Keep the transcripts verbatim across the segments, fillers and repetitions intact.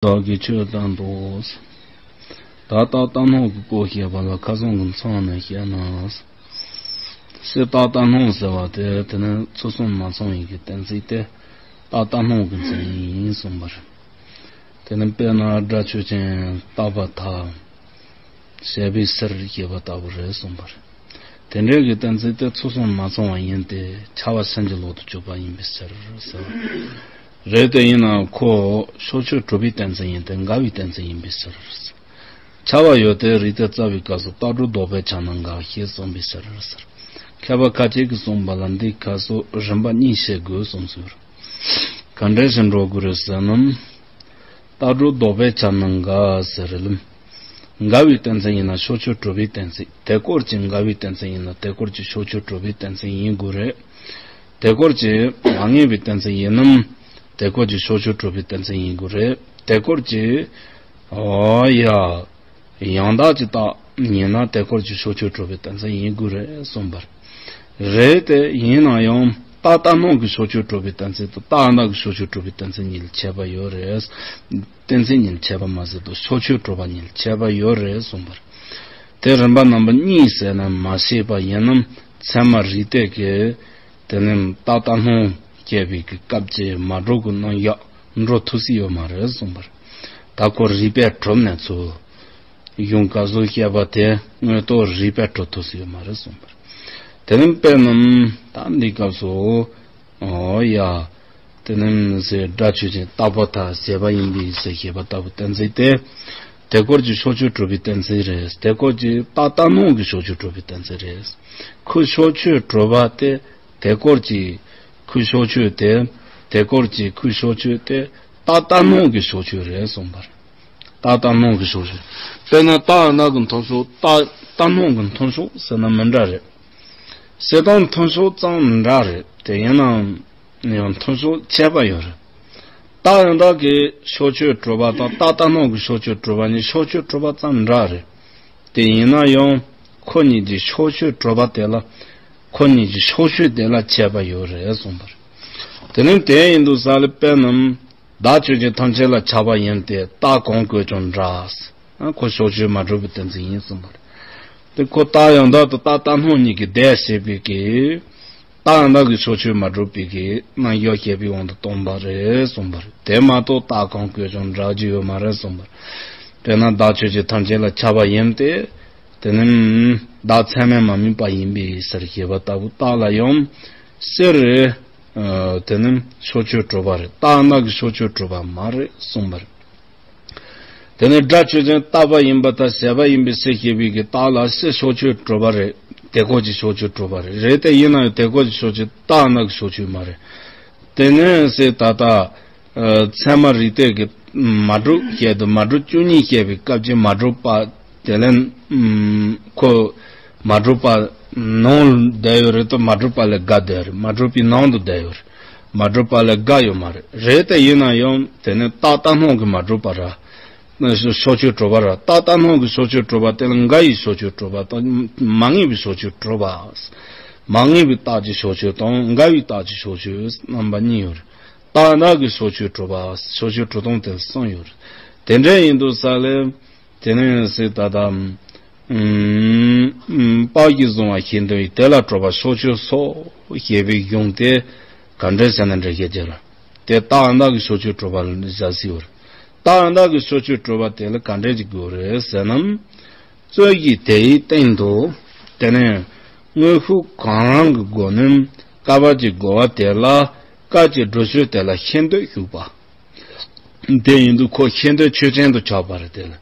བདག་གིས་ཆོས་བསྟན་ཏོ། ད་རྟག་ལྟ་སྣང་གི་སྐོར་བཤད་པ་ལ་ཁ་སང་གི་མཚམས་ནས་བཤད་ན། སྤྱིར་རྟག་ལྟ་སྣང་ཟེར་བ་དེ་དེ་ནི་ཚུལ་གསུམ་མ་ཚང་བའི་གི་གཏན་ཚིགས་ཏེ། རྟག་ལྟ་སྣང་གི་མཚན་ཉིད་ཡིན་གསུངས་པ་རེད། དེ་ནི་དཔེར་ན་སྒྲ་ཆོས་ཅན། རྟག་པར་ཐལ། ཞེས་པའི་ཕྱིར་ཞེས་པ་ལྟ་བུ་རེད་གསུངས་པ་རེད། དེ་འདྲའི་གི་གཏན་ཚིགས་དེ་ཚུལ་གསུམ་མ་ཚང་བ་ཡིན་ཏེ། ཁྱབ་པ་ཕྱིན་ཅི་ལོག་ཏུ་གྱུར་པ་ཡིན་པའི་ཕྱིར་ཟེར། རེད་དེ་ཡིན་ནའང་ཁོ་ཕྱོགས་ཆོས་གྲུབ་པའི་གཏན་ཚིགས་ཡིན་ཏེ། འགལ་བའི་གཏན་ཚིགས་ཡིན་པའི་ཕྱིར། ཁྱབ་པ་ཡོད་དེ། རིགས་གཏེར་རྩ་བའི་སྐབས་སུ་རྟགས་གྲུབ་ལྡོག་པས་ཁྱབ་ན་འགལ་ཞེས་གསུངས་པའི་ཕྱིར་ཟེར། མཁས་པ་ཁ་ཅིག་གིས་གསུངས་པ་ལ་འདིའི་སྐབས་སུ་རིམ་པ་གཉིས་བཤད་དགོས་གསུངས་ཟེར། ག་འདྲ་ཞིག་འགྲོ་དགོས་རེད་ཟེར་ན། རྟགས་གྲུབ་ལྡོག་པས་ཁྱབ་ན་འགལ་ཟེར་རེད་ལ། འགལ་བའི་གཏན་ཚིགས་ཡིན་ན་ཕྱོགས་ཆོས་གྲུབ་པའི་གཏན་ཚིགས། དེ་སྐོར་གྱི་འགལ་བའི་གཏན་ཚིགས་ཡིན་ན་དེ་སྐོར་གྱི་ཕྱོགས་ཆོས་གྲུབ་པའི་གཏན་ཚིགས་ཡིན་དགོས་རེད། དེ་སྐོར་གྱི་མ་ངེས་པའི་གཏན་ཚིགས་ཡིན་ནམ། དེ་སྐོར་གྱི་ཕྱོགས་ཆོས་གྲུབ་པའི་གཏན་ཚིགས་ཡིན་དགོས་རེད། དེ་སྐོར་གྱི། ཨོ་ཡ། ཡང་དག་གི་རྟགས་ཡིན་ན་དེ་སྐོར་གྱི་ཕྱོགས་ཆོས་གྲུབ་པའི་གཏན་ཚིགས་ཡིན་དགོས་རེད་གསུངས་པ་རེད། རེད་དེ་ཡིན་ན་ཡང་རྟག་ལྟ་སྣང་གི་ཕྱོགས་ཆོས་གྲུབ་པའི་གཏན་ཚིགས་དང་རྟག་ཡང་དག་གི་ཕྱོགས་ཆོས་གྲུབ་པའི་གཏན་ཚིགས་གཉིས་ལ་ཁྱད་པར་ཡོད་རེད། གཏན་ཚིགས་གཉིས་ལ་ཁྱད་པར་མ་ཟད་དུ་ཕྱོགས་ཆོས་གྲུབ་པ་གཉིས་ལ་ཁྱད་པར་ཡོད་རེད་གསུངས་པ་རེད། དེ་རིམ་པ་རྣམ་པ་གཉིས་ཟེར་ན་མ་བཤད་པ་ཡིན་ནམ། ཚད་མ་རིགས་གཏེར་གྱི་དེ་ནི་རྟག་ལྟ་སྣང་བཤད་པའི་གི་སྐབས་ཀྱི་མ་གྲུབ་ཀྱི་རྣམ་གཞག་འགྲོ་ཐུབ་ས་ཡོད་མ་རེད་གསུངས་པ་རེད། ད་ཁོ་རིགས་པས་གྲུབ་ནས་ཚུལ། གཞུང་སྐབས་སུ་བཤད་པ་དེ་དངོས་ཐོག་རིགས་པས་གྲུབ་ཐུབ་ས་ཡོད་མ་རེད་གསུངས་པ་རེད། དེ་ནི་དཔེར་ན་ད་འདི་སྐབས་སུ། ཨོ་ཡ། དེ་ནི་ཟེར་སྒྲ་ཆོས་ཅན། རྟག་པར་ཐལ། ཞེས་པ་ཡིན་པའི་ཕྱིར་ཞེས་པ་ལྟ་བུ་གཏན་ཚིགས་ཏེ། དེ་སྐོར་གྱི་ཕྱོགས་ཆོས་གྲུབ་པའི་གཏན་ཚིགས་རེད། དེ་སྐོར་གྱི་རྟག་ལྟ་སྣང་གི་ཕྱོགས་ཆོས་གྲུབ་པའི་གཏན་ཚིགས་རེད། ཁོའི་ཕྱོགས་ཆོས་གྲུབ་པ་དེ། དེ་སྐོར་གྱི་ཁོའི་ཕྱོགས་ཆོས་དེ། དེ་སྐོར་གྱི་ཁོའི་ཕྱོགས་ཆོས་དེ་རྟག་ལྟ་སྣང་གི་ཕྱོགས་ཆོས་རེད་གསུངས་པ་རེད། རྟག་ལྟ་སྣང་གི་ཕྱོགས་ཆོས། དཔེར་ན་རྟག་ཡང་དག་གི་མཐུན་ཕྱོགས། རྟག་རྟག་སྣང་གི་མཐུན་ཕྱོགས་ཟེར་ན་མི་འདྲ་རེད། བྱེད་སྟངས་མཐུན་ཕྱོགས་ཙམ་འདྲ་རེད། དེ་ཡིན་ནའང་ཡང་མཐུན་ཕྱོགས་ཁྱད་པར་ཡོད་རེད། རྟག་ཡང་དག་གི་ཕྱོགས་ཆོས་གྲུབ་པ་དང་རྟག་ལྟ་སྣང་གི་ཕྱོགས་ཆོས་གྲུབ་པ་གཉིས་ཕྱོགས་ཆོས་གྲུབ་པ་ཙམ་འདྲ་རེད། དེ་ཡིན་ན་ཡང་ཁོ་གཉིས་ཀྱི་ཕྱོགས་ཆོས་གྲུབ་པ་དེ་ལ། ཁོ་གཉིས་ཀྱི་ཕྱོགས་ཆོས་དེ་ལ་ཁྱད་པར་ཡོད་རེད་གསུངས་པ་རེད། དེ་ནི་དེ་ཡིན་དུས་ས་ལ་དཔེར་ན། བདག་ཆོས་ཅན་ཐམས་ཅད་ལ་ཁྱབ་པ་ཡིན་ཏེ། རྟགས་གང་བཀོད་ཀྱང་འདྲ། ཨ། ཁོ་ཕྱོགས་ཆོས་མ་གྲུབ་པའི་གཏན་ཚིགས་ཡིན་གསུངས་པ་རེད། དེ་ཁོ་རྟག་ཡང་དག་དང་རྟག་ལྟ་སྣང་གཉིས་ཀྱི་དེ་བྱེད་པའི་གི། རྟག་ཡང་དག་གི་ཕྱོགས་ཆོས་མ་གྲུབ་པའི་གི་རྣམ་གཞག་བཤད་པའི་དབང་དུ་བཏང་བ་རེད་གསུངས་པ་རེད། དེ་མ་གཏོགས་རྟགས་གང་བཀོད་ཀྱང་འདྲ་རྒྱུ་ཡོད་མ་རེད་གསུངས་པ་རེད། དཔེར་ན་བདག་ཆོས་ཅན་ཐམས་ཅད་ལ་ཁྱབ་པ་ཡིན་ཏེ། དེ་ནི་བདག་ཚད་མས་མ་དམིགས་པ་ཡིན་པའི་ཕྱིར་ཞེས་པ་ལྟ་བུ་རྟགས་ལ་ཡང་། སྤྱིར། ཨ། དེ་ནི་ཕྱོགས་ཆོས་གྲུབ་པ་རེད། རྟག་ཡང་དག་གི་ཕྱོགས་ཆོས་གྲུབ་པ་མ་རེད་གསུངས་པ་རེད། དེ་ནི་སྒྲ་ཆོས་ཅན་རྟག་པ་ཡིན་པར་ཐལ། བྱས་པ་ཡིན་པའི་ཕྱིར་ཞེས་པའི་གི་རྟགས་ལ་སྤྱིར་ཕྱོགས་ཆོས་གྲུབ་པ་རེད། དེ་སྐོར་གྱི་ཕྱོགས་ཆོས་གྲུབ་པ་རེད། རེད་དེ་ཡིན་ན་ཡང་དེ་སྐོར་གྱི་ཕྱོགས་ཆོས་རྟག་ཡང་དག་གི་ཕྱོགས་ཆོས་མ་རེད། དེ་ནི་སྤྱིར་ད་ལྟ། ཨ། ཚད་མ་རིགས་གཏེར་གྱི་མ་གྲུབ་བཤད་དུས་མ་གྲུབ་བཅུ་གཉིས་བཤད་པའི་སྐབས་ཀྱི་མ་གྲུབ་པ་དེ་ལ། ཨུམ། ཁོ་མ་གྲུབ་པ་ནང་བསྡད་ཡོད་རེད་དོ། མ་གྲུབ་པ་ལས་འགལ་བསྡད་ཡོད་རེད། མ་གྲུབ་པའི་ནང་དུ་བསྡད་ཡོད་རེད། མ་གྲུབ་པ་ལས་འགལ་ཡོད་མ་རེད། རེད་དེ་ཡིན་ན་ཡང་དེ་ནི་རྟག་ལྟ་སྣང་གི་མ་གྲུབ་པ་ར། ཕྱོགས་ཆོས་གྲུབ་པ་ར། རྟག་ལྟ་སྣང་གི་ཕྱོགས་ཆོས་གྲུབ་པ་དེ་ལ་འགལ་བའི་ཕྱོགས་ཆོས་གྲུབ་པ་དང་མ་ངེས་པའི་ཕྱོགས་ཆོས་གྲུབ་པ། མ་ངེས་པའི་རྟགས་ཀྱི་ཕྱོགས་ཆོས་དང་འགལ་བའི་རྟགས་ཀྱི་ཕྱོགས་ཆོས་རྣམ་པ་གཉིས་ཡོད་རེད། རྟག་ཡང་དག་གི་ཕྱོགས་ཆོས་གྲུབ་པ། ཕྱོགས་ཆོས་གྲུབ་སྟངས་དེ་གསུམ་ཡོད་རེད། དེ་འདྲ་ཡིན་དུས་ས་ལ། དེ་ནི་སྤྱིར་ད་ལྟ། ཨུམ། པ་གིས་བཟུང་བ་ཤེས་འདོད་ཡིན། དེ་ལ་གྲུབ་པ་ཕྱོགས་ཆོས་སོ་ཞེས་པའི་གཞུང་དེ་ག་འདྲ་བྱས་ན་འགྲེལ་བཤད་བྱེད་ར། དེ་རྟག་ཡང་དག་གི་ཕྱོགས་ཆོས་གྲུབ་པ་ལ་བཞག་སྲིད་པ་རེད། རྟག་ཡང་དག་གི་ཕྱོགས་ཆོས་གྲུབ་པ་དེ་ལ་ག་འདྲ་ཅིག་དགོས་རེད་ཟེར་ན། རྩོད་གཞི་དེའི་སྟེང་དུ། དེ་ནས་དངོས་ཤུགས་གང་རུང་གི་སྒོ་ནས་བཀག་པ་གྱི་རྒོལ་བ་དེ་ལ་སྐབས་ཀྱི་སྒྲུབ་ཆོས་དེ་ལ་ཤེས་འདོད་ཞུགས་པ། དེ་ཡིན་དུས་ཁོ་ཤེས་འདོད་ཆོས་ཅན་དུ་ཆགས་པ་རེད་དེ་ལ།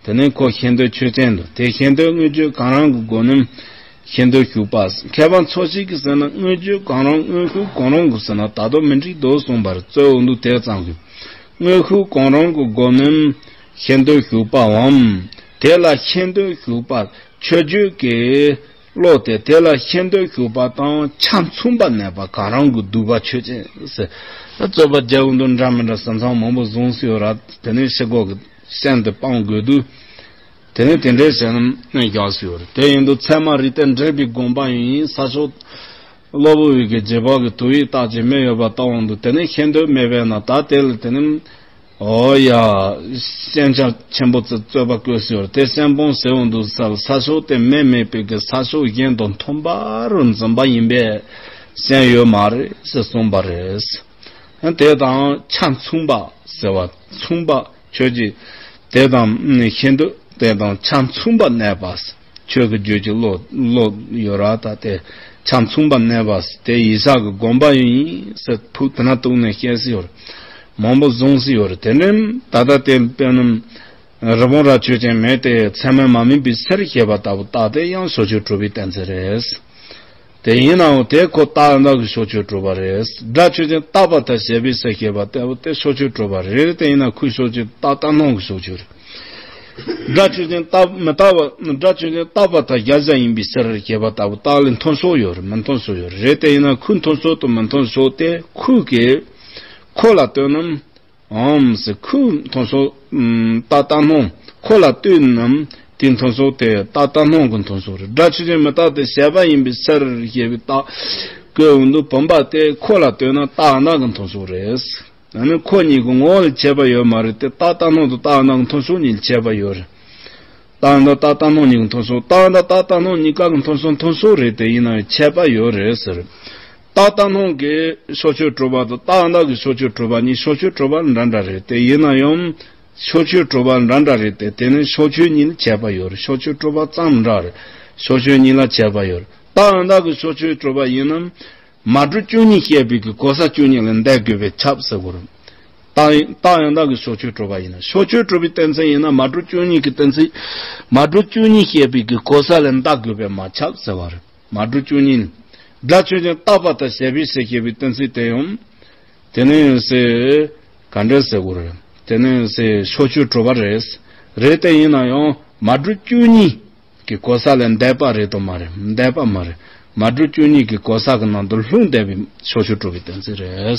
དེ་ནས་ཁོ་ཤེས་འདོད་ཆོས་ཅན་དུ། དེ་ཤེས་འདོད་དངོས་རྒྱུ་གང་རུང་གི་སྒོ་ནས་ཤེས་འདོད་ཞུགས་པ། མཁས་པ་ཚོ་ཞིག་གིས་ཟེར་ན་དངོས་རྒྱུ་གང་རུང་དངོས་ཤུགས་གང་རུང་གིས་ཟེར་ན་ད་དུང་མི་འགྲིག་འདུག་གསུངས་པར་རྩོད་འོང་དུས་དེ་ཙམ་གྱིས། དངོས་ཤུགས་གང་རུང་གི་སྒོ་ནས་ཤེས་འདོད་ཞུགས་པའམ། དེ་ལ་ཤེས་འདོད་ཞུགས་པ་ཆོས་བརྒྱུད་ཀྱི་བློ་དེ་དེ་ལ་ཤེས་འདོད་ཞུགས་པ་དང་ཆ་མཚུངས་པ་གནས་པ་གང་རུང་གི་སྡུད་པ་ཆོས་ཅན་ཟེར། རྩོད་པ་རྒྱག་འོང་དུས་འདྲ་མི་འདྲ་ས་མཚམས་མང་པོ་བཟུང་སྲིད་ཡོད་ར། དེ་ནས་ཤེས་རྒྱུད་ཀྱི་སེམས་དེ་སྤང་དགོས་དུས། དེ་ནས་དེ་འདྲའི་ཟེར་ན་རྒྱག་སྲིད་ཡོད་རེད། དེ་ཡིན་དུས་ཚད་མ་རིགས་གཏེར་འགྲེལ་པའི་དགོངས་པ་ཡིན། ས་ཕྱོགས་སློབ་དཔོན་བོད་ཀྱི་རྗེ་འབངས་ཀྱི་དུ་བའི་རྟགས་ཀྱི་མི་ཡོད་པ་ལྟ་འོང་དུས་དེ་ནས་ཤེས་འདོད་མེད་པས་ན་ད་དེ་ལ་དེ་ནས། ཨོ་ཡ། ཤན་ཆ་ཆེན་པོ་ཙི་རྩོད་པ་བཀོད་སྲིད་ཡོད་རེད། དེ་ཤན་སྤོང་ཟེར་འོང་དུས་ས་ས་ཕྱོགས་དེ་མེ་མེད་པའི་གི་ས་ཕྱོགས་གཞན་དང་མཐུན་པ་རུ་འཛིན་པ་ཡིན་པས་ཤན་ཡོད་མ་རེད་ཟེར་གསུངས་པ་རེད། དེ་དང་ཆ་མཚུངས་པ་ཟེར་བ་མཚུངས་པ་ཁྱོད་ཀྱིས་དེ་དང་ཤིན་ཏུ་དེ་དང་ཆ་མཚུངས་པ་གནས་པ། ཆོས་ཀྱི་རྒྱུད་ཀྱི་བློ་བློ་ཡོད་ར། ད་དེ་ཆ་མཚུངས་པ་གནས་པ་དེ་ཡིན་ས་གི་དགོངས་པ་ཡིན་ཟེར་ཕུགས་དེ་ན་གཏུགས་ནས་བཤད་སྲིད་ཡོད་རེད། མང་པོ་བཟུང་སྲིད་ཡོད་རེད། དེ་ནས་ད་ལྟ་དེ་དཔེར་ན་རི་བོང་རྭ་ཆོས་ཅན་མེ་དེ་ཚད་མས་མ་དམིགས་པའི་ཕྱིར་ཞེས་པ་ལྟ་བུ་རྟགས་དེ་ཡང་ཕྱོགས་ཆོས་གྲུབ་པའི་གཏན་ཚིགས་རེད། དེ་ཡིན་ནའང་དེ་ཁོ་རྟགས་ཡང་དག་གི་ཕྱོགས་ཆོས་གྲུབ་པ་རེད། སྒྲ་ཆོས་ཅན་རྟག་པ་ལྟར་བྱས་པའི་ཕྱིར་ཞེས་པ་ལྟ་བུ་དེ་ཕྱོགས་ཆོས་གྲུབ་པ་རེད། དེ་ཡིན་ན་ཁོའི་ཕྱོགས་ཆོས་རྟག་རྟག་སྣང་གི་ཕྱོགས་ཆོས་རེད། སྒྲ་ཆོས་ཅན་རྟག་མི་རྟག་པ་སྒྲ་ཆོས་ཅན་རྟག་པ་དང་གཞལ་བྱ་ཡིན་པའི་ཕྱིར་ཞེས་པ་ལྟ་བུ་རྟགས་ལས་མཐུན་ཕྱོགས་ཡོད་རེད། མི་མཐུན་ཕྱོགས་ཡོད་རེད། དེ་ཡིན་ན་ཁོའི་མཐུན་ཕྱོགས་དང་མི་མཐུན་ཕྱོགས་དེ་ཁོའི་གི་ཁོ་ལ་ལྟོས་ན་འམ་ཟེར་ཁོའི་མཐུན་ཕྱོགས་རྟག་རྟག་སྣང་ཁོ་ལ་ལྟོས་ན་དེའི་མཐུན་ཕྱོགས་དེ་རྟག་རྟག་སྣང་གི་མཐུན་ཕྱོགས་རེད། སྒྲ་ཆོས་ཅན་མི་རྟག་སྟེ་བྱས་པ་ཡིན་པའི་ཕྱིར་ཞེས་པའི་རྟགས་ཀྱི་འོང་དུས་བུམ་པ་དེ་ཁོ་ལ་ལྟོས་ན་རྟགས་ཡང་དག་གི་མཐུན་ཕྱོགས་རེད། ཨ་ནི་ཁོ་གཉིས་ཀྱི་ངོ་བོ་ལ་ཁྱད་པར་ཡོད་མ་རེད་དེ། རྟག་རྟག་སྣང་དང་རྟགས་ཡང་དག་མཐུན་ཕྱོགས་གཉིས་ལ་ཁྱད་པར་ཡོད་རེད། རྟགས་ཡང་དག་རྟག་རྟག་སྣང་གཉིས་ཀྱི་མཐུན་ཕྱོགས། རྟགས་ཡང་དག་རྟག་རྟག་སྣང་གཉིས་ཀ་གི་མཐུན་ཕྱོགས་མཐུན་ཕྱོགས་རེད་དེ། ཡིན་ན་ཡང་ཁྱད་པར་ཡོད་རེད་ཟེར། རྟག་རྟག་སྣང་གི་ཕྱོགས་ཆོས་གྲུབ་པ་དང་རྟགས་ཡང་དག་གི་ཕྱོགས་ཆོས་གྲུབ་པ་གཉིས་ཕྱོགས་ཆོས་གྲུབ་པ་འདྲ་འདྲ་རེད་དེ། ཡིན་ན་ཡང་ཕྱོགས་ཆོས་གྲུབ་པ་འདྲ་འདྲ་རེད་དེ། དེ་ནི་ཕྱོགས་ཆོས་གཉིས་ལ་ཁྱད་པར་ཡོད་རེད། ཕྱོགས་ཆོས་གྲུབ་པ་ཙམ་འདྲ་རེད། ཕྱོགས་ཆོས་གཉིས་ལ་ཁྱད་པར་ཡོད་རེད། རྟགས་ཡང་དག་གི་ཕྱོགས་ཆོས་གྲུབ་པ་ཡིན་ན། མ་གྲུབ་བཅུ་གཉིས་བཤད་པའི་གི་གོ་ས་བཅུ་གཉིས་ལ་འདས་དགོས་པས་ཁྱབ་ཟེར་གོ་རེད། རྟགས་རྟགས་ཡང་དག་གི་ཕྱོགས་ཆོས་གྲུབ་པ་ཡིན་ན། ཕྱོགས་ཆོས་གྲུབ་པའི་གཏན་ཚིགས་ཡིན་ན་མ་གྲུབ་བཅུ་གཉིས་ཀྱི་གཏན་ཚིགས། མ་གྲུབ་བཅུ་གཉིས་བཤད་པའི་གི་གོ་ས་ལ་འདས་དགོས་པས་མ་ཁྱབ་ཟེར་བ་རེད། མ་གྲུབ་བཅུ་གཉིས། སྒྲ་ཆོས་ཅན་རྟག་པ་ལྟར་བྱས་པའི་ཕྱིར་ཞེས་པའི་གཏན་ཚིགས་དེ་ཡང་། དེ་ནས་ཟེར། ག་འདྲ་ཟེར་དགོས་རེད། དེ་ནས་ཟེར་ཕྱོགས་ཆོས་གྲུབ་པ་རེད། རེད་དེ་ཡིན་ན་ཡང་མ་གྲུབ་བཅུ་གཉིས། གི་གོ་ས་ལས་འདས་པ་རེད་དམ་མ་རེད། འདས་པ་མ་རེད། མ་གྲུབ་བཅུ་གཉིས་ཀྱི་གོ་ས་གི་ནང་དུ་ལྷུང་བསྡད་པའི་ཕྱོགས་ཆོས་གྲུབ་པའི་གཏན་ཚིགས་རེད།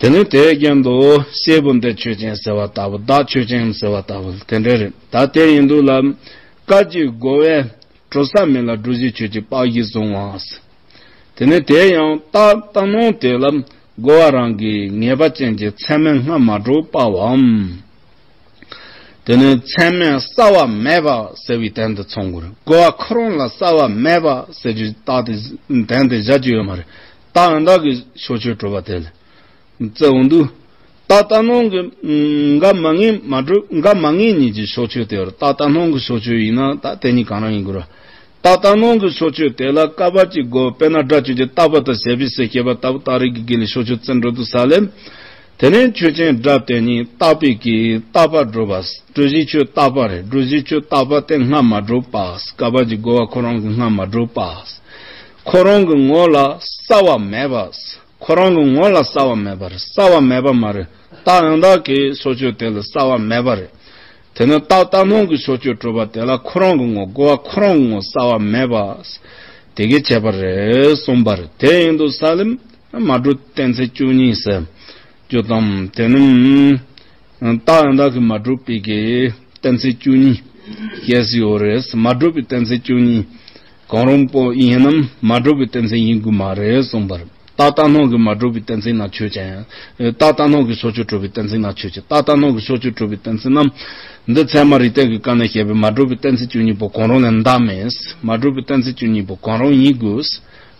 དེ་ནི་དེའི་རྐྱེན་དུ་སྐྱེས་བུ་འདི་ཆོས་ཅན་ཟེར་བ་ལྟ་བུ། བདག་ཆོས་ཅན་ཟེར་བ་ལྟ་བུ་དེ་འདྲ་རེད། ད་དེ་ཡིན་དུས་ལ་སྐབས་ཀྱི་རྒོལ་བས་གྲུབ་ས་མེད་ལ་སྒྲུབ་བྱའི་ཆོས་ཀྱི་དཔག་གཞི་བཟུང་བ། དེ་ནི་དེ་ཡང་རྟགས་རྟགས་སྣང་དེ་ལ་རྒོལ་བ་རང་གི་ངེས་པ་ཅན་གྱི་ཚད་མས་སྔ་མ་གྲུབ་པའམ། དེ་ནི་ཚད་མས་རྩ་བ་མེད་པ་ཟེར་བའི་དོན་དུ་མཚོན་དགོས་རེད། རྒོལ་བ་ཁོ་རང་ལ་རྩ་བ་མེད་པ་ཟེར་རྒྱུ་རྟགས་དེ་དོན་དེ་བཞག་རྒྱུ་ཡོད་མ་རེད། རྟགས་ཡང་དག་གི་ཕྱོགས་ཆོས་གྲུབ་པ་དེ་ལ་བརྩི་འོང་དུས། རྟགས་རྟགས་སྣང་གི་འགའ་མ་ངེས་མ་གྲུབ། འགའ་མ་ངེས་གཉིས་ཀྱི་ཕྱོགས་ཆོས་དེ་ཡོད་རེད། རྟགས་རྟགས་སྣང་གི་ཕྱོགས་ཆོས་ཡིན་ན་ད་དེ་གཉིས་གང་རང་ཡིན་དགོས་རེད། རྟགས་རྟགས་སྣང་གི་ཕྱོགས་ཆོས་དེ་ལ་སྐབས་ཀྱི་རྒོལ་བས་དཔེར་ན་སྒྲ་ཆོས་ཅན་རྟག་པ་ལྟར་བྱས་པའི་ཕྱིར་ཞེས་པ་ལྟ་བུ་རྟགས་རིགས་ཀྱི་དགེ་ལས་ཕྱོགས་ཆོས་བརྩི་འགྲོ་དུས་ས་ལས། དེ་ནས་ཆོས་ཅན་སྒྲ་དེ་ཉིད་རྟག་པའི་གི་རྟག་པ་སྒྲུབ་པ། སྒྲུབ་བྱའི་ཆོས་རྟག་པ་རེད། སྒྲུབ་བྱའི་ཆོས་རྟག་པ་དེ་སྔ་མ་གྲུབ་པ། སྐབས་ཀྱི་རྒོལ་བ་ཁོ་རང་གི་སྔ་མ་གྲུབ་པ། ཁོ་རང་གི་ངོ་ལ་རྩ་བ་མེད་པ། ཁོ་རང་གི་ངོ་ལ་རྩ་བ་མེད་པ་རེད། རྩ་བ་མེད་པ་མ་རེད། རྟགས་ཡང་དག་གི་ཕྱོགས་ཆོས་དེ་ལ་རྩ་བ་མེད་པ་རེད། དེ་ནི་རྟགས་རྟགས་སྣང་གི་ཕྱོགས་ཆོས་གྲུབ་པ་དེ་ལ་ཁོ་རང་གི་ངོ་རྒོལ་བ་ཁོ་རང་གི་ངོ་རྩ་བ་མེད་པ། དེ་གའི་ཁྱད་པར་རེད་གསུངས་པ་རེད། དེ་ཡིན་དུས་ས་ལེམ་མ་གྲུབ་གཏན་ཚིགས་བཅུ་གཉིས་ཟེར་རྒྱུ་དང་། དེ་ནི་རྟགས་ཡང་དག་གི་མ་གྲུབ་པའི་གི་གཏན་ཚིགས་བཅུ་གཉིས་སྐྱེས་སུ་ཡོད་རེད། མ་གྲུབ་པའི་གཏན་ཚིགས་བཅུ་གཉིས་གང་རུང་པོ་ཡིན་ནམ་མ་གྲུབ་པའི་གཏན་ཚིགས་ཡིན་དགོས་མ་རེད་གསུངས་པར། རྟགས་རྟགས་སྣང་གི་མ་གྲུབ་པའི་གཏན་ཚིགས་ན་ཆོས་ཅན། རྟགས་རྟགས་སྣང་གི་ཕྱོགས་ཆོས་གྲུབ་པའི་གཏན་ཚིགས་ན་ཆོས་ཅན། རྟགས་རྟགས་སྣང་གི་ཕྱོགས་ཆོས་གྲུབ་པའི་གཏན་ཚིགས་རྣམས་འདི་ཚད་མ་རིགས་གཏེར་གྱི་སྐབས་ནས་བཤད་པའི་མ་གྲུབ་པའི་གཏན་ཚིགས་བཅུ་གཉིས་པོ་གང་རུང་ལས་འདའ་མེད། མ་གྲུབ་པའི་གཏན་ཚིགས་བཅུ་གཉིས་པོ་གང་རུང་ཡིན་དགོས།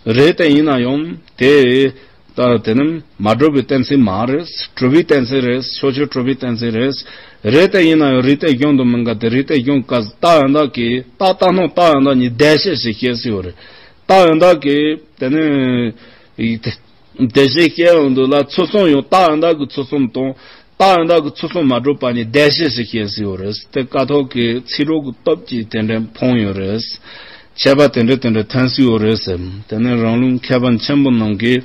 རེད་དེ་ཡིན་ན་ཡང་དེ། ད་དེ་ནི་མ་གྲུབ་པའི་གཏན་ཚིགས་མ་རེད། གྲུབ་པའི་གཏན་ཚིགས་རེད། ཕྱོགས་ཆོས་གྲུབ་པའི་གཏན་ཚིགས་རེད། རེད་དེ་ཡིན་ན་ཡང་རིགས་གཏེར་གཞུང་དང་མི་འགལ་ཏེ། རིགས་གཏེར་གཞུང་ག་རྟགས་ཡང་དག་གི་རྟགས་རྟགས་སྣང་རྟགས་ཡང་དག་གཉིས་བདེ་གཤེགས་ཞེས་བཤད་སྲོལ་ཡོད་རེད། རྟགས་ཡང་དག་གི་དེ་ནི་བདེ་གཤེགས་བཤད་ཡོང་དུས་ལ་ཚུལ་གསུམ་ཡང་རྟགས་ཡང་དག་གི་ཚུལ་གསུམ་དང་། རྟགས་ཡང་དག་གི་ཚུལ་གསུམ་མ་གྲུབ་པ་ནི་བདེ་གཤེགས་ཞེས་བཤད་སྲོལ་ཡོད་རེད། དེ་ཀཿཐོག་གི་ཚིག་གྲོགས་ཀྱི་སྟོབས་ཀྱིས་དེ་འདྲ་ཕོངས་ཡོད་རེད། ཁྱད་པར་དེ་འདྲ་དེ་འདྲ་ཐོན་སྲིད་ཡོད་རེད་ཟེར། དེ་ནི་རང་ལུགས་མཁས་པ་ཆེན་པོ་རྣམས་ཀྱིས་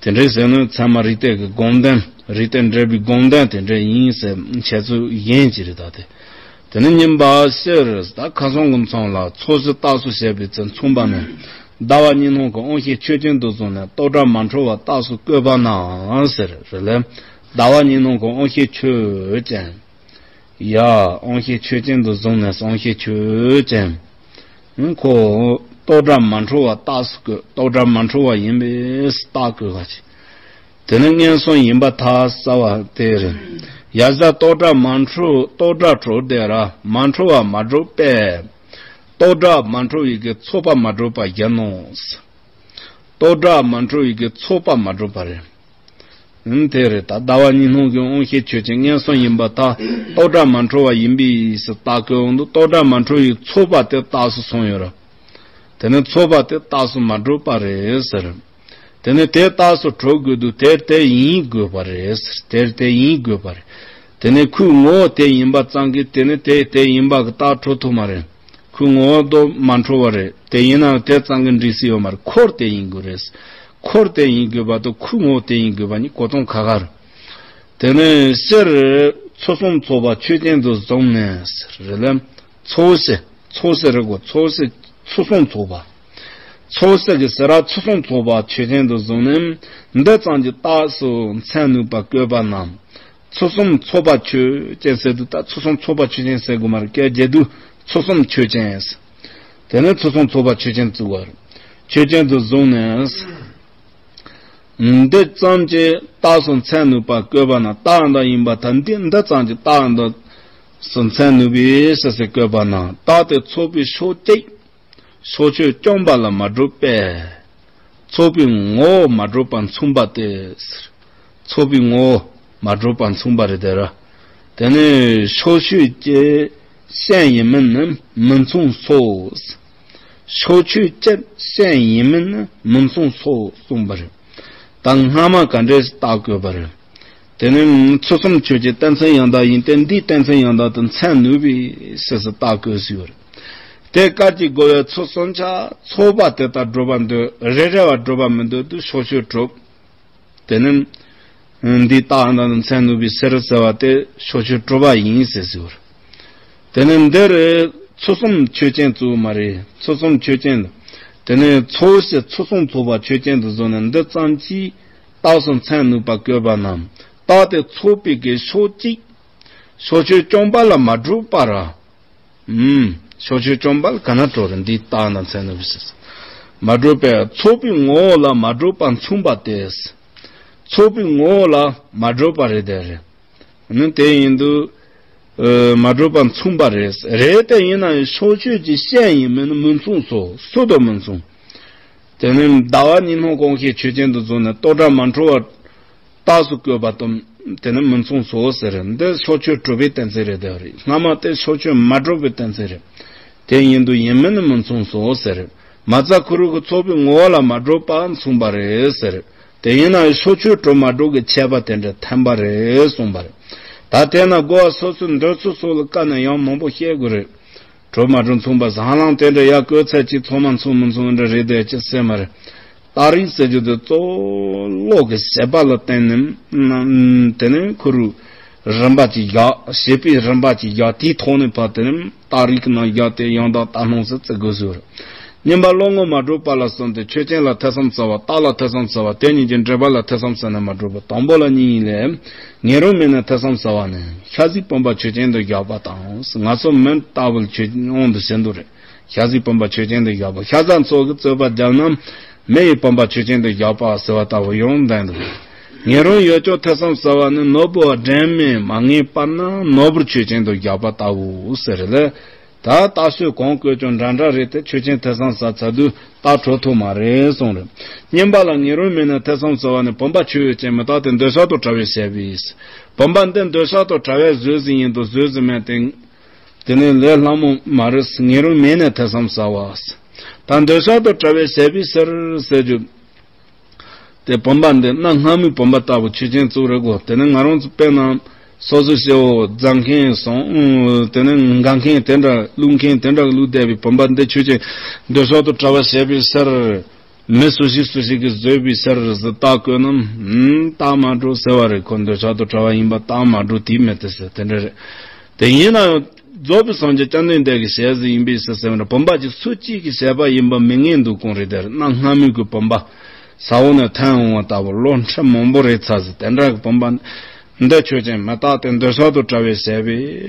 དེ་འདྲ་ཟེར་ན་ཚད་མ་རིགས་གཏེར་གྱི་དགོངས་དོན། རིགས་གཏེར་འགྲེལ་པའི་དགོངས་དོན་དེ་འདྲ་ཡིན་ཟེར་འཆད་ཚུལ་གཞན་ཅིག་རེད། ད་དེ་དེ་ནི་བསྙེན་པ་ཕྱིར་ད་ཁ་སང་གི་མཚམས་ལ་ཚོགས་བཞི་རྟགས་སུ་བྱས་པའི་ཚུལ་མཚུངས་པ་ནི། ཟླ་བ་གཉིས་སྣང་གི་དབང་ཤེས་ཆོས་ཅན་དུ་བཟུང་ནས་རྟོག་སྒྲ་མ་འཁྲུལ་བ་རྟགས་སུ་བཀོད་པ་ན་ཟེར་རེད་ལ། ཟླ་བ་གཉིས་སྣང་གི་དབང་ཤེས་ཆོས་ཅན། ཡ། དབང་ཤེས་ཆོས་ཅན་དུ་བཟུང་ནས་དབང་ཤེས་ཆོས་ཅན། ཁོ་རྟོག་སྒྲ་མ་འཁྲུལ་བ་རྟགས་སུ་བཀོད། རྟོག་སྒྲ་མ་འཁྲུལ་བ་ཡིན་པས་རྟགས་བཀོད་པ་ཅིག་དེ་ནི་མངོན་སུམ་ཡིན་པར་ཐལ་ཟེར་བ་དེ་རེད། ཡ་ཟ་ལྟོ་འགྲ་མ་འཕྲོ་ལྟོ་འགྲ་གྲོལ་དེ་ར་མ་འཕྲོ་བ་མ་གྲུབ་པས། ལྟོ་འགྲ་མ་འཕྲོ་བའི་གི་ཚོགས་པ་མ་གྲུབ་པ་བཞིན་ནོ། ལྟོ་འགྲ་མ་འཕྲོ་བའི་གི་ཚོགས་པ་མ་གྲུབ་པ་རེད། ཨང་། དེ་རེད། ད་ཟླ་བ་གཉིས་སྣང་གི་དབང་ཤེས་ཆོས་ཅན་མངོན་སུམ་ཡིན་པ་ད་ལྟོ་འགྲ་མ་འཕྲོ་བ་ཡིན་པས་སུ་རྟགས་བཀོད་འོང་དུས་ལྟོ་འགྲ་མ་འཕྲོ་བའི་ཚོགས་པ་དེ་རྟགས་སུ་སོང་ཡོད་ར། དེ་ནི་ཚོགས་པ་དེ་རྟགས་སུ་མ་གྲུབ་པ་རེད་ཟེར། དེ་ནི་དེ་རྟགས་སུ་གྲུབ་དགོས་དུས་དེར་དེ་ཡིན་དགོས་པ་རེད་ཟེར། དེར་དེ་ཡིན་དགོས་པ་རེད། དེ་ནི་ཁོའི་ངོ་བོ་དེ་ཡིན་པ་ཙམ་གྱིས་དེ་ནི་དེ་དེ་ཡིན་པ་གི་རྟགས་གྲུབ་ཐུབ་མ་རེད། ཁོའི་ངོ་བོ་དོ་མ་འཕྲོ་བ་རེད། དེ་ཡིན་ནའང་དེ་ཙམ་གྱིས་འགྲིག་སྲིད་ཡོད་མ་རེད། འཁོར་དེ་ཡིན་དགོས་རེད། འཁོར་དེ་ཡིན་དགོས་པ་དང་ཁོའི་ངོ་བོ་དེ་ཡིན་དགོས་པ་གཉིས་གོ་སྟངས་ཁ་ཁ་རེད། དེ་ནས་སྤྱིར་ཚུལ་གསུམ་ཚོགས་པ་ཆོས་ཅན་དུ་བཟུང་ནས་རེད་ལ། ཚོགས་སྤྱི། ཚོགས་སྤྱི་རེད་གོ། ཚོགས་སྤྱི་ཚུལ་གསུམ་ཚོགས་པ། ཚོགས་སྤྱི་གི་སྤྱིར་ཚུལ་གསུམ་ཚོགས་པ་ཆོས་ཅན་དུ་བཟུང་ནས་འདི་ཙམ་གྱི་རྟགས་སུ་མཚན་ནུས་པ་བཀོད་པ་ན། ཚུལ་གསུམ་ཚོགས་པ་ཆོས་ཅན་ཟེར་དུས་ད་ཚུལ་གསུམ་ཚོགས་པ་ཆོས་ཅན་ཟེར་དགོས་མ་རེད། སྐད་རྒྱག་དུས་ཚུལ་གསུམ་ཆོས་ཅན། དེ་ནས་ཚུལ་གསུམ་ཚོགས་པ་ཆོས་ཅན་བརྩི་བ་རེད། ཆོས་ཅན་དུ་བཟུང་ནས། འདི་ཙམ་གྱི་རྟགས་སུ་མཚན་ནུས་པ་བཀོད་པ་ན་རྟགས་འདི་ཡིན་པ་ད་འདི་འདི་ཙམ་གྱི་རྟགས་འདི་སུ་མཚན་ནུས་པའི་སུ་སུ་བཀོད་པ་ན་རྟགས་དེ་ཚོགས་པའི་ཕྱོགས་གཅིག་ཕྱོགས་ཆོས་བཅོམ་པ་ལ་མ་གྲུབ་པས། ཚོགས་པའི་ངོ་བོ་མ་གྲུབ་པ་མཚུངས་པ་སྟེ། ཚོགས་པའི་ངོ་བོ་མ་གྲུབ་པ་མཚུངས་པ་རེད་དེ་ར། དེ་ནས་ཕྱོགས་ཆོས་ཀྱི་ཞེན་ཡིན་མིན་ནི་མི་མཚུངས་སོ། ཕྱོགས་ཆོས་ཀྱི་ཞེན་ཡིན་མིན་ནི་མི་མཚུངས་སོ་གསུངས་པ་རེད། ད་སྔ་མ་ག་འདྲས་རྟགས་བཀོད་པ་རེད། དེ་ནི་ཚུལ་གསུམ་ཆོས་ཀྱི་གཏན་ཚིགས་ཡང་དག་ཡིན་ཏེ་འདིའི་གཏན་ཚིགས་ཡང་དག་ཏུ་མཚན་ནུས་པའི་སུ་སུ་རྟགས་བཀོད་སུ་ཡོད་རེད། དེ་སྐད་ཀྱིས་རྒོལ་བའི་ཚུལ་གསུམ་ཆ་ཚོགས་པ་དེ་ལྟར་སྒྲུབ་པ་འདོད། རེ་རེ་བ་སྒྲུབ་པ་མི་འདོད་དུས་ཕྱོགས་ཆོས་གྲུབ། དེ་ནི་འདིའི་རྟགས་ཡང་དག་ཏུ་མཚན་ནུས་པའི་སུ་རུ་ཟེར་བ་དེ་ཕྱོགས་ཆོས་གྲུབ་པ་ཡིན་ཟེར་ཟེར་བ་རེད། དེ་ནི་འདིར་ཚུལ་གསུམ་ཆོས་ཅན་བརྩི་བ་མ་རེད། ཚུལ་གསུམ་ཆོས་ཅན་དུ། དེ་ནི་ཚོགས་སྤྱི་ཚུལ་གསུམ་ཚོགས་པ་ཆོས་ཅན་དུ་བཟུང་ནས་འདི་ཙམ་གྱིས་རྟགས་སུ་མཚན་ནུས་པ་བཀོད་པ་ན། རྟགས་དེ་ཚོགས་པའི་གི་ཕྱོགས་གཅིག་ཕྱོགས་ཆོས་བཅོམ་པ་ལ་མ་གྲུབ་པ་ར། ཨུམ། ཕྱོགས་ཆོས་བཅོམ་པ་ལ་ག་ན་གྲོལ་རེད། འདིའི་རྟགས་ན་མཚན་ནུས་པའི་སུ་སུ་མ་གྲུབ་པས། ཚོགས་པའི་ངོ་བོ་ལ་མ་གྲུབ་པ་མཚུངས་པ་སྟེ། ཚོགས་པའི་ངོ་བོ་ལ་མ་གྲུབ་པ་རེད་དེ་རེད། ནི་དེ་ཡིན་དུས། ཨ། མ་གྲུབ་པ་མཚུངས་པ་རེད། རེད་དེ་ཡིན་ན་ཡང་ཕྱོགས་ཆོས་ཀྱི་ཞེན་ཡིན་མིན་ནི་མི་མཚུངས་སོ། སུ་དང་མི་མཚུངས། དེ་ནི་ཟླ་བ་གཉིས་སྣང་དབང་ཤེས་ཆོས་ཅན་དུ་བཟུང་ནས་ལྟོ་འགྲ་མ་འཕྲོ་བ་རྟགས་སུ་བཀོད་པ་དང་དེ་ནི་མི་མཚུངས་སོ་ཟེར། འདི་ཕྱོགས་ཆོས་གྲུབ་པའི་གཏན་ཚིགས་རེད་དེ་རེད། སྔ་མ་དེ་ཕྱོགས་ཆོས་མ་གྲུབ་པའི་གཏན་ཚིགས་རེད། དེ་ཡིན་དུས་ཡིན་མིན་ནི་མི་མཚུངས་སོ་ཟེར། མ་རྩ་ཁུ་རུ་གི་ཚོགས་པའི་ངོ་བོ་ལ་མ་གྲུབ་པ་མཚུངས་པ་རེད་ཟེར། དེ་ཡིན་ན་ཕྱོགས་ཆོས་གྲུབ་མ་གྲུབ་ཀྱི་ཁྱད་པར་དེ་འདྲ་ཐོན་པ་རེད་གསུངས་པ་རེད། ད་དེ་ན་རྒོལ་བ་སོ་སོའི་འདོད་ཚུལ་སོགས་ལ་བཀར་ནས་ཡང་མང་པོ་བཤད་དགོས་རེད། གྲུབ་མ་གྲུབ་མཚུངས་པ་ཟེར་ཧ་ལམ་དེ་འདྲ་ཡར་བཀོད་ཚད་ཅིག་ཚང་མ་མཚུངས་མི་མཚུངས་འདྲ་རེད་དེ་ཅི་སེ་མ་རེད། རྟགས་རིགས་ཟེར་རྒྱུ་དེ་གཙོ་བོ་བློ་གི་བྱེད་པ་ལ་བརྟེན་ནས་དེ་ནས་ཁུ་རུ་རིམ་པ་ཅིག་བཞག་བྱེད་པའི་རིམ་པ་ཅིག་བཞག་དེའི་ཐོག་ནས་ཕར་དེ་ནས་རྟགས་རིགས་ཀྱི་ནང་བཞག་སྟེ་ཡང་དག་ལྟ་སྣང་ཟེར་བརྩི་དགོས་ཟེར། གཉིས་པ་བློ་ངོར་མ་གྲུབ་པ་ལ་གསུམ་སྟེ་ཆོས་ཅན་ལ་ཐེ་ཚོམ་ཟ་བ། རྟགས་ལ་ཐེ་ཚོམ་ཟ་བ། དེ་གཉིས་ཀྱི་འབྲེལ་པ་ལ་ཐེ་ཚོམ་ཟ་ན་མ་གྲུབ་པ། དང་པོ་ལ་གཉིས་ཡིན་ལས། ངེས་རུང་མེད་ན་ཐེ་ཚོམ་ཟ་བ་ནི་ཤ་ཟའི་བུམ་པ་ཆོས་ཅན་དུ་བཞག་པ་དང་། ང་ཚོ་མི་ལྟ་བུ་ཆོས་དབང་དུ་བྱེད་འདུག་རེད། ཤ་ཟའི་བུམ་པ་ཆོས་ཅན་དུ་བཞག་པ། ཤ་ཟ་ཚོགས་ཀྱིས་རྩོད་པ་བརྒྱབ་ན་མི་ཡི་བུམ་པ་ཆོས་ཅན་དུ་བཞག་པ་ཟེར་བ་ལྟ་བུ་ཡང་ལྡན་འདུག་ངེས་རུང་ཡོད་ཀྱང་ཐེ་ཚོམ་ཟ་བ་ནི་ནོར་བུ་བ་སྒྲོན་མེ་མ་ངེས་པར་ན་ནོར་བུར་ཆོས་ཅན་དུ་བཞག་པ་ལྟ་བུ་ཟེར་ལ། ད་རྟགས་ཆོས་གང་བཀོད་ཀྱང་འདྲ་འདྲ་རེད་དེ་ཆོས་ཅན་ཐེ་ཚོམ་ཟ་ཚར་དུས་རྟགས་གྲུབ་ཐུབ་མ་རེད་གསུངས་རེད། གཉིས་པ་ལ་ངེས་རུང་མེད་ན་ཐེ་ཚོམ་ཟ་བ་ནི་བུམ་པ་ཆོས་ཅན་མི་རྟག་སྟེ་འདོད་ཆགས་དང་བྲལ་བའི་བྱས་པས། བུམ་པ་འདི་འདོད་ཆགས་དང་བྲལ་བའི་བཟོས་ཟིན་ཡིན་དང་བཟོས་ཟིན་མེད་དེ། དེ་ནི་ལས་སླ་མོ་མ་རེད། ངེས་རུང་མེད་ན་ཐེ་ཚོམ་ཟ་བ། ད་འདོད་ཆགས་དང་བྲལ་བའི་བྱས་པས་ཟེར་ཟེར་རྒྱུ། དེ་བུམ་པ་འདི་གནའ་སྔ་མོའི་བུམ་པ་ལྟ་བུ་ཆོས་ཅན་བརྩི་རེད་གོ། དེ་ནི་ང་རང་ཚོ་དཔེར་ན་སོ་སོའི་སྐྱེ་བོ་རྫ་མཁན་སོང་། དེ་ནི་འགའ་མཁན་དེ་འདྲ་ཀླུ་མཁན་དེ་འདྲ་ཀླུ་བསྡད་པའི་བུམ་པ་འདི་ཆོས་ཅན་འདོད་ཆགས་དང་བྲལ་བ་བྱས་པས་ཟེར། མི་སུ་ཞིག་སུ་ཞིག་གིས་བཟོས་པའི་ཟེར་ཟེར་རྟགས་བཀོད་ན་ཨུམ་རྟགས་མ་གྲུབ་ཟེར་བ་རེད། ཁོ་འདོད་ཆགས་དང་བྲལ་བ་ཡིན་པ་རྟགས་མ་གྲུབ་དེ་མེད་དེ་ཟེར་དེ་འདྲ་རེད། དེ་ཡིན་ན་ཡང་རྫོགས་པའི་སངས་རྒྱས་བཅོམ་ལྡན་འདས་ཀྱི་ཞལ་གཟིགས་ཡིན་པས་ཟེར་ཟེར་བ་འདྲ་བུམ་པ་གཅིག་སུ་གཅིག་གི་བྱས་པ་ཡིན་པ་མི་ངེས་འདུག་གང་རེད་དེ་རེད། གནའ་སྔ་མོའི་གི་བུམ་པ་ས་འོག་ནས་ཐོན་འོང་བ་ལྟ་བུ་ལོ་ཁྲི་མང་པོ་རེད་ཚར་ཟེར་དེ་འདྲ་གི་བུམ་པ་འདི་ཆོས་ཅན་མི་རྟག་སྟེ་འདོད་ཆགས་དང་བྲལ་བའི་བྱས་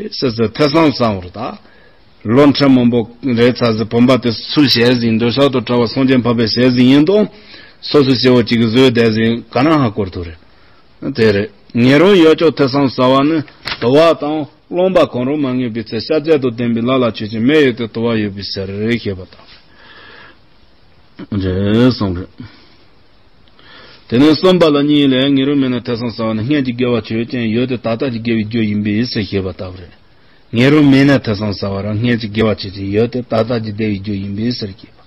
པས་ཟེར་ཟེར་ཐེ་ཚོམ་ཟ་འོང་རེད་ད། ལོ་ཁྲི་མང་པོ་རེད་ཚར་ཟིན་བུམ་པ་དེ་སུ་ཞལ་གཟིགས་འདོད་ཆགས་དང་བྲལ་བ་སངས་རྒྱས་འཕགས་པའི་ཞལ་གཟིགས་ཡིན་དང་། སོ་སོའི་སྐྱེ་བོ་གཅིག་གིས་བཟོས་བསྡད་ཟིན་ག་ན་ཧ་གོ་ཐུབ་རེད། དེ་རེད། ངེས་རུང་ཡོད་ཀྱང་ཐོས་བསམ་ཟབ་པ་ནི། དུ་བ་དང་རློམ་པ་གང་རུང་མ་ངེས་པའི་ཚེ། ཤ་འཛད་དང་ལྡན་པའི་ལ་ལ་ཆོས་ཅན། མེ་ཡོད་དེ་དུ་བ་ཡོད་པའི་ཕྱིར། ཞེས་པ་དང་། འདྲེ་གསུངས་རེད། དེ་ནས་གསུམ་པ་ལ་གཉིས་ལས། ངེས་རུང་མེད་ན་ཐོས་བསམ་ཟབ་པ་ནི། སྔོན་གྱི་དགེ་བ་ཆོས་ཅན། ཡོད་དེ་ད་ལྟ་གྱི་དགེ་བའི་རྒྱུ་ཡིན་པས་ཞེས་བཤད་པ་ལྟ་བུ་རེད། ངེས་རུང་མེད་ན་ཐོས་བསམ་ཟབ་པ་རང་སྔོན་གྱི་དགེ་བ་ཆོས་ཅན། ཡོད་དེ་ད་ལྟ་གྱི་བདེ་བའི་རྒྱུ་ཡིན་པས་ཟེར་གྱི།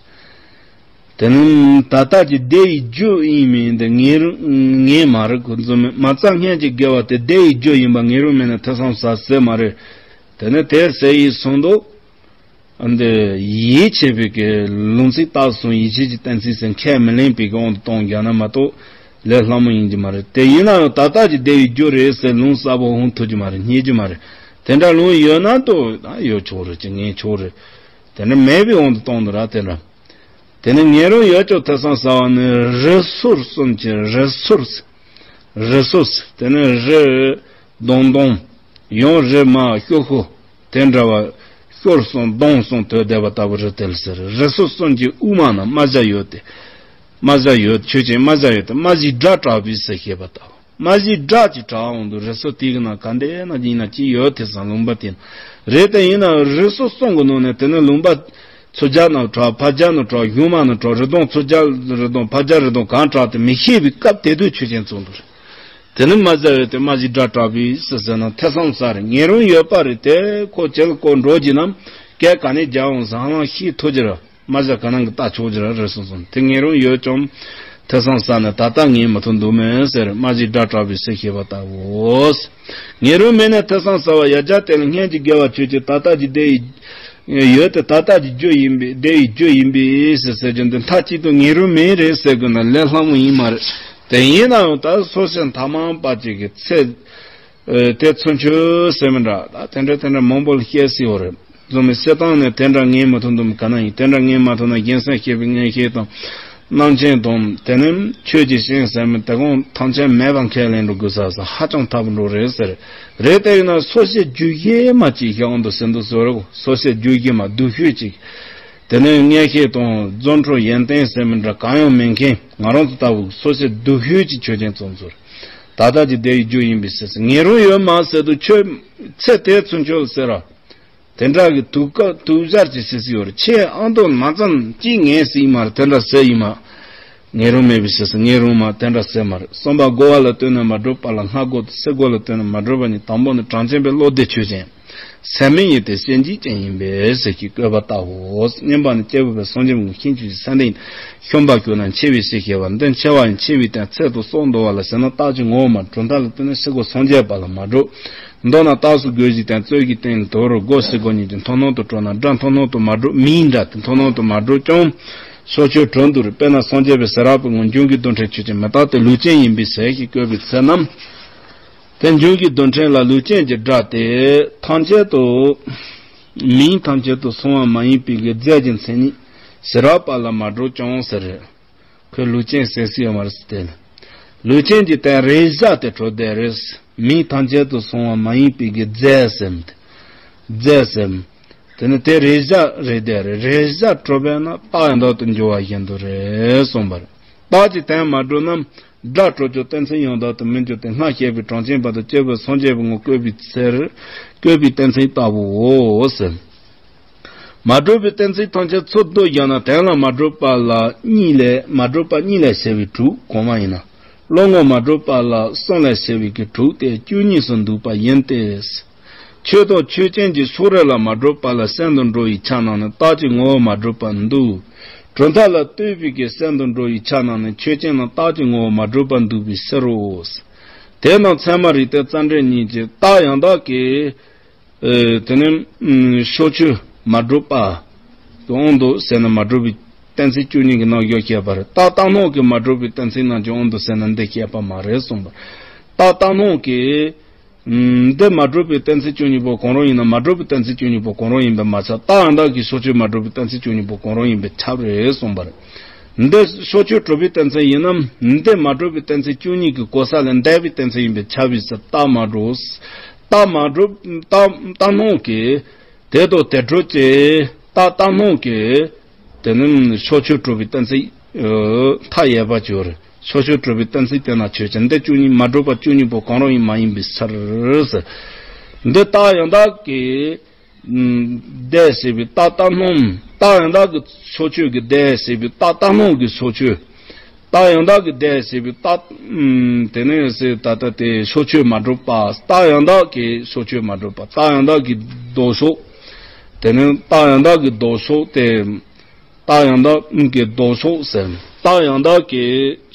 དེ་ནི་ད་ལྟ་གྱི་བདེ་བའི་རྒྱུ་ཡིན་མིན་དེ་ངེས་རུང་ངེས་མ་རེད། ཁོ་རྫུན་མེད། མ་རྩ་སྔོན་གྱི་དགེ་བ་དེ་བདེ་བའི་རྒྱུ་ཡིན་པ་ངེས་རུང་མེད་ན་ཐོས་བསམ་ཟབ་ཟེར་མ་རེད། དེ་ནི་དེ་ཟེར་ཡིན་སོང་དུས། འདི་ཡིད་ཆེས་པའི་གི་ལུང་ཚིག་རྟགས་སོང་། ཡིད་ཆེས་ཀྱི་གཏན་ཚིགས་ཟེར་ཁས་མི་ལེན་པའི་གི་དབང་དུ་གཏོང་རྒྱག་ན་མ་གཏོགས་ལས་སླ་མོ་ཡིན་གྱི་མ་རེད། དེ་ཡིན་ན་ཡང་ད་ལྟ་གྱི་བདེ་བའི་རྒྱུ་རེད་ཟེར་ལུང་གསལ་པོ་འོང་ཐུབ་ཀྱི་མ་རེད། རྙེད་ཀྱི་མ་རེད། དེ་འདྲ་ལུང་ཡོད་ན་ཏོ་ད་ཡོད་ཆོག་རེད། ཅི་ངེས་ཆོག་རེད། དེ་འདྲ་མེད་པའི་དབང་དུ་གཏོང་འདུག་ར། དེ་འདྲ། དེ་ནི་ངེས་རུང་ཡོད་ཀྱང་ཐོས་བསམ་ཟབ་པ་ནི། རི་སོལ་གསུམ་གྱི་རི་སོལ། རི་སོལ། དེ་ནི་རི་སྡོང་སྡོང་། ཡང་རི་མ་ཤོག་ཤོག་དེ་འདྲ་བ། ཤོར་སོང་སྡོང་སོང་དོད་བསྡད་པ་ལྟ་བུ་རི་དེ་ལ་ཟེར། རི་སོལ་གསུམ་གྱི་དབུས་མ་ན་རྨ་བྱ་ཡོད་དེ། རྨ་བྱ་ཡོད། ཆོས་ཅན། རྨ་བྱ་ཡོད་དེ། རྨ་བྱའི་སྒྲ་གྲགས་པས་ཟེར་བཤད་པ་ལྟ་བུ། རྨ་བྱའི་སྒྲ་ཅིག་གྲགས་འོང་དུས་རི་སོལ་དེ་གི་ནང་ག་འདྲ་ན་ཡིན་ན་ཅི་ཡོད་དེ་བསམ་ལུང་པ་དེ་ན་རེད། དེ་ཡིན་ན་རི་སོལ་གསུམ་གི་ནང་ནས་དེ་ནི་ལུང་པ་ཚོ་རྒྱ་ན་གྲགས། ཕ་རྒྱ་ན་གྲགས། གཞུང་མ་ན་གྲགས། རི་སྡོང་ཚོ་རྒྱ་རི་སྡོང་ཕ་རྒྱ་རི་སྡོང་གང་གྲགས་དེ་མི་ཤེས་པའི་སྐབས་དེ་དུས་ཆོས་ཅན་བཙོང་འདུག་དེ་ནི་རྨ་བྱ་ཡོད་དེ། རྨ་བྱའི་སྒྲ་གྲགས་པས་ཟེར་ཟེར་ན་ཐོས་བསམ་ཟབ་རེད། ངེས་རུང་ཡོད་པ་རེད། དེ་ཁོ་ཁྱེད་ལ་ཁོ་འགྲོ་གྱི་ནམ་སྐད་ག་ནས་རྒྱག་འོང་ཟེར་ཧ་ལམ་ཤེས་ཐུབ་ཀྱི་རེད། རྨ་བྱ་ག་ནང་གི་རྟ་ཆོག་ཀྱི་ར་རེད་གསུངས་སོང་། དེ་ངེས་རུང་ཡོད་ཀྱང་ཐོས་བསམ་ཟབ་ནས་ད་ལྟ་ངེས་མི་ཐུབ་འདུག་མོད་ཟེར། རྨ་བྱའི་སྒྲ་གྲགས་པས་ཟེར་བཤད་པ་ལྟ་བུའོ། ངེས་རུང་མེད་ན་ཐོས་བསམ་ཟབ་པ། ཡར་རྒྱ་དེ་ལ་སྔོན་གྱི་དགེ་བ་ཆོས་ཅན། ད་ལྟ་གྱི་བདེ་བའི་ཡོད་དེ་ད་ལྟ་གྱི་རྒྱུ་ཡིན་པས། བདེ་བའི་རྒྱུ་ཡིན་པས་ཟེར་ཟེར་རྒྱུ་འདི་མཐའ་གཅིག་ཏུ་ངེས་རུང་མེད་རེད་ཟེར་དགོས་ན་ལས་སླ་མོ་ཡིན་མ་རེད། དེ་ཡིན་ན་ཡང་ད་སོ་སོའི་མཐའ་མང་པ་ཅིག་གི་ཚེ། ཨེ། དེ་ཚུན་ཆོད་ཟེར་མི་འདྲ། ད་དེ་འདྲ་དེ་འདྲ་མང་པོ་ལ་བཤད་སྲིད་ཡོད་རེད། རྫུན་མའི་བཤད་སྟངས་ནས་དེ་འདྲ་ངེས་མ་ཐུབ་འདུག་ག་ན་ཡིན། དེ་འདྲ་ངེས་མ་ཐུབ་ན་རྒྱལ་སྲས་བཤད་པའི་མངོན་ཤེས་དང་། རྣམ་མཁྱེན་དང་། དེ་ནས་ཆོས་ཀྱི་ཞིང་ཟེར་མི་དེ་གང་ཐམས་ཅད་མེད་པ་ཁས་ལེན་འགྲོ་དགོས་ས་ས་ཧ་ཅང་ཐབས་འགྲོ་རེད་ཟེར། རེད། དེ་ཡིན་ན་སོ་སོའི་རྒྱུད་ཀྱི་མ་ཅིག་ཤོག་འདུག་ཟེར་འདུག་ཟེར་རོ། སོ་སོའི་རྒྱུད་ཀྱི་མ་སྡུག་ཤོས་ཅིག་དེ་ནས་མངོན་ཤེས་དང་རྫུ་འཕྲུལ་ཡོན་ཏན་ཟེར་མི་འདྲ་གང་ཡང་མེད་མཁན་ང་རང་ཚོ་ལྟ་བུ་སོ་སོའི་སྡུག་ཤོས་ཀྱི་ཆོས་ཅན་བཙོང་ཚུལ། ད་ལྟ་གྱི་བདེ་བའི་རྒྱུ་ཡིན་པའི་ཕྱིར་ཟེར། ངེས་རུང་ཡོད་མ་ཟེར་དུས་ཆོས་ཚེ་དེ་ཚུན་ཆོད་ཟེར་ར། དེ་འདྲ་གི་དུག་ཀ་དུག་ཟར་གྱི་སྲིད་སྲིད་ཡོད་རེད། ཆེས་ཨང་དང་མ་ཙམ་གཅིག་ངན་སྲིད་མ་རེད། དེ་འདྲ་ཟེར་ཡིན་མ། ངེས་རུང་མེད་པའི་ཕྱིར་ཟེར། ངེས་རུང་མ་དེ་འདྲ་ཟེར་མ་རེད། གསུམ་པ་རྒོལ་བ་ལ་ལྟོས་ནས་མ་གྲུབ་པ་ལ་སྔ་རྒོལ་དང་། སེ་རྒོལ་ལ་ལྟོས་ནས་མ་གྲུབ་པ་གཉིས། དང་པོ་ནི་གྲངས་ཅན་པའི་བློ་བདེ་ཆོས་ཅན། ཚད་མེད་ཡིན་ཏེ་ཤན་འབྱེད་ཅན་ཡིན་པས་ཟེར་གྱི་བཀོད་པ་ལྟ་བུའོ། གཉིས་པ་ནི་སྐྱེས་བུ་པའི་སངས་རྒྱས་ཀྱི་ཤིན་ཏུ་ཆེ་ས་འདི་ཡིན། ཤོམ་པ་གྱུར་ན་འཆི་བའི་ཕྱིར་ཞེས་པ་འདི་འཆི་བ་ཡི་འཆི་བའི་སྟེང་ཚད་དུ་སོགས་འདུ་བ་ལ་ཟེར་ན་རྟགས་ཀྱི་ངོ་བོ་མ་གྲུབ་མཐའ་ལ་ལྟོས་ནས་སེ་རྒོལ་སངས་རྒྱས་པ་ལ་མ་གྲུབ། མདོར་ན་རྟགས་སུ་རྒོལ་བཞི་དང་རྩོད་གཞིའི་སྟེང་དུ་རུ་རྒོལ་སེ་རྒོལ་གཉིས་ཀྱི་མཐོང་སྣང་དུ་གྲུབ་ན་སྒྲ་མཐོང་སྣང་དུ་མ་གྲུབ། མིང་སྒྲ་དེ་མཐོང་སྣང་དུ་མ་གྲུབ་ཀྱང་ཕྱོགས་ཆོས་གྲུབ་འདུག་རེད། དཔེར་ན་སངས་རྒྱས་པའི་ཟེར་བ་པོ་ངོ་འབྱུང་གི་རྡུལ་ཕྲན་ཆོས་ཅན། མི་རྟག་སྟེ་ལུས་ཅན་ཡིན་པའི་ཟེར་ཞིག་བཀོད་པའི་ཚེ་ན། དེ་འབྱུང་གི་རྡུལ་ཕྲན་ལ་ལུས་ཅན་གྱི་སྒྲ་དེ་ཐམས་ཅད་དུ་མིང་ཐམས་ཅད་དུ་སོང་བ་མ་ཡིན་པའི་གི་རྫས་ཀྱི་མཚན་ཉིད་ཟེར་བ་པ་ལ་མ་གྲུབ་ཀྱང་ཟེར། ཁོས་ལུས་ཅན་ཟེར་སྲིད་ཡོད་མ་རེད་ཟེར་ཏེ། ལུས་ཅན་གྱི་སྟེང་རེག་བྱ་དེ་གྲུབ་བསྡད་རེད། མིང་ཐམས་ཅད་དུ་སོང་བ་མ་ཡིན་པའི་གི་རྫས་ཟེར། རྫས་ཟེར། དེ་ནི་དེ་རེག་བྱ་རེད་དེ་རེད། རེག་བྱ་གྲུབ་པས་ན་རྟགས་ཡང་དག་ཏུ་འགྱུར་བ་བཞིན་དུ་རེད་གསུངས་པ་རེད། རྟགས་ཀྱི་དོན་མ་གྲུབ་ན་སྒྲ་གྲུབ་ཀྱང་གཏན་ཚིགས་ཡང་དག་ཏུ་མི་འགྱུར་ཏེ། སྔར་བཤད་པའི་གྲངས་ཅན་པ་དང་སྐྱེས་བུ་སངས་རྒྱས་པའི་ངོ་བོ་བཀོད་པའི་ཚེར་བཀོད་པའི་གཏན་ཚིགས་ལྟ་བུའོ་ཟེར། མ་གྲུབ་པའི་གཏན་ཚིགས་ཐམས་ཅད་ཚུར་བསྡུ་བཞག་ན་དོན་ལ་མ་གྲུབ་པ་ལ་གཉིས་ལས་མ་གྲུབ་པ་གཉིས་ལས་བྱེད་པའི་དྲུག་གོང་མ་ཡིན་ན། བློ་ངོར་མ་གྲུབ་པ་ལ་གསུམ་ལས་བྱེད་པའི་གི་དྲུག་སྟེ་བཅུ་གཉིས་སུ་འདུས་པ་ཡིན་ཏེ། ཆོས་དང་ཆོས་ཅན་གྱི་ཕྱོགས་རིས་ལ་མ་གྲུབ་པ་ལ་སེམས་དང་འགྲོ་བའི་ཆ་རྣམས་ནི་རྟགས་ཀྱི་ངོ་བོ་མ་གྲུབ་པར་འདུ། གྲུབ་མཐའ་ལ་ལྟོས་པའི་གི་སེམས་དང་འགྲོ་བའི་ཆ་རྣམས་ནི་ཆོས་ཅན་རྣམས་རྟགས་ཀྱི་ངོ་བོ་མ་གྲུབ་པར་འདུ་བའི་ཕྱིར་རོ། དེ་རྣམས་ཚད་མ་རིགས་གཏེར་རྩ་འགྲེལ་གཉིས་ཀྱི་རྟགས་ཡང་དག་གི། ཨེ། དེ་ནི་ཕྱོགས་ཆོས་མ་གྲུབ་པ་དབང་དུ་ཟེར་ན་མ་གྲུབ་པའི་གཏན་ཚིགས་བཅུ་གཉིས་ཀྱི་རྣམ་གཞག་བཤད་པ་རེད། རྟགས་རྟག་སྣང་གི་མ་གྲུབ་པའི་གཏན་ཚིགས་རྣམས་ཀྱི་དབང་དུ་ཟེར་ན་འདི་བཤད་པ་མ་རེད་གསུངས་པ། རྟགས་རྟག་སྣང་གི་འདི་མ་གྲུབ་པའི་གཏན་ཚིགས་བཅུ་གཉིས་པོ་གང་རུང་ཡིན་ན་མ་གྲུབ་པའི་གཏན་ཚིགས་བཅུ་གཉིས་པོ་གང་རུང་ཡིན་པས་མ་ཁྱབ། རྟགས་ཡང་དག་གི་ཕྱོགས་ཆོས་མ་གྲུབ་པའི་གཏན་ཚིགས་བཅུ་གཉིས་པོ་གང་རུང་ཡིན་པས་ཁྱབ་རེད་གསུངས་པ་རེད། འདི་ཕྱོགས་ཆོས་གྲུབ་པའི་གཏན་ཚིགས་ཡིན་ནམ། འདི་མ་གྲུབ་པའི་གཏན་ཚིགས་བཅུ་གཉིས་ཀྱི་གོ་ས་ལས་འདས་པའི་གཏན་ཚིགས་ཡིན་པས་ཁྱབ་པའི་ཕྱིར་རྟགས་མ་གྲུབ། རྟགས་མ་གྲུབ། རྟགས་རྟག་སྣང་གི་དེ་དང་དེ་གྲུབ་ཀྱི་རྟགས་རྟག་སྣང་གི་དེ་ནི་ཕྱོགས་ཆོས་གྲུབ་པའི་གཏན་ཚིགས་མཐའ་ཡས་པ་ཅིག་ཡོད་རེད། ཕྱོགས་ཆོས་གྲུབ་པའི་གཏན་ཚིགས་དེ་ན་ཆོས་ཅན། འདི་བཅུ་གཉིས་མ་གྲུབ་པ་བཅུ་གཉིས་པོ་གང་རུང་ཡང་མ་ཡིན་པའི་ཕྱིར་ཟེར། འདི་རྟགས་ཡང་དག་གི་ཨུམ་དེ་ཞེས་པའི་རྟགས་རྟགས་སྣང་། རྟགས་ཡང་དག་གི་ཕྱོགས་ཆོས་ཀྱི་དེ་ཞེས་པའི་རྟགས་རྟགས་སྣང་གི་ཕྱོགས་ཆོས། རྟགས་ཡང་དག་གི་དེ་ཞེས་པའི་རྟགས་ཨུམ་དེ་ནི་ཟེར་ད་ལྟ་དེ་ཕྱོགས་ཆོས་མ་གྲུབ་པ། རྟགས་ཡང་དག་གི་ཕྱོགས་ཆོས་མ་གྲུབ་པ། རྟགས་ཡང་དག་གི་ལྡོག་ཕྱོགས། དེ་ནི་རྟགས་ཡང་དག་གི་ལྡོག་ཕྱོགས་ཏེ། རྟགས་ཡང་དག་གི་ལྡོག་ཕྱོགས་ཟེར། རྟགས་ཡང་དག་གི་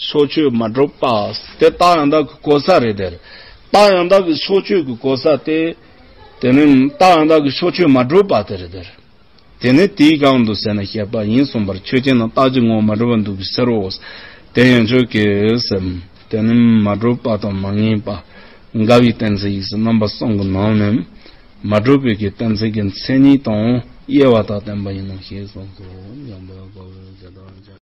ཕྱོགས་ཆོས་མ་གྲུབ་པ། དེ་རྟགས་ཡང་དག་གི་གོ་ས་རེད་དེ། རྟགས་ཡང་དག་གི་ཕྱོགས་ཆོས་ཀྱི་གོ་ས་དེ། དེ་ནི་རྟགས་ཡང་དག་གི་ཕྱོགས་ཆོས་མ་གྲུབ་པ་དེ་རེད་དེ། དེ་ནི་དེའི་སྒང་དུ་ཟེར་ན་བཤད་པ་ཡིན་གསུངས་པར། ཆོས་ཅན་ནི་རྟག་གཅིག་ངོ་བོ་མ་གྲུབ་པར་འདུ་བའི་ཕྱིར་རོ། དེ་ཡང་ཆོས་ཀྱི་སེམས་དེ་ནི་མ་གྲུབ་པ་དང་མ་ངེས་པ། འགལ་བའི་གཏན་ཚིགས་ཡིན་ཟེར། རྣམ་པ་གསུམ་གྱི་ནང་ནས་མ་གྲུབ་པའི་གི་གཏན་ཚིགས་ཀྱི་མཚན་ཉིད་དང་དབྱེ་བ་དག་བསྟན་པ་ཡིན་ནོ་ཞེས་གསུངས་སོ། ཡང་འབད་བ་གོ་བའི་ཇི་ལྟར་བྱ།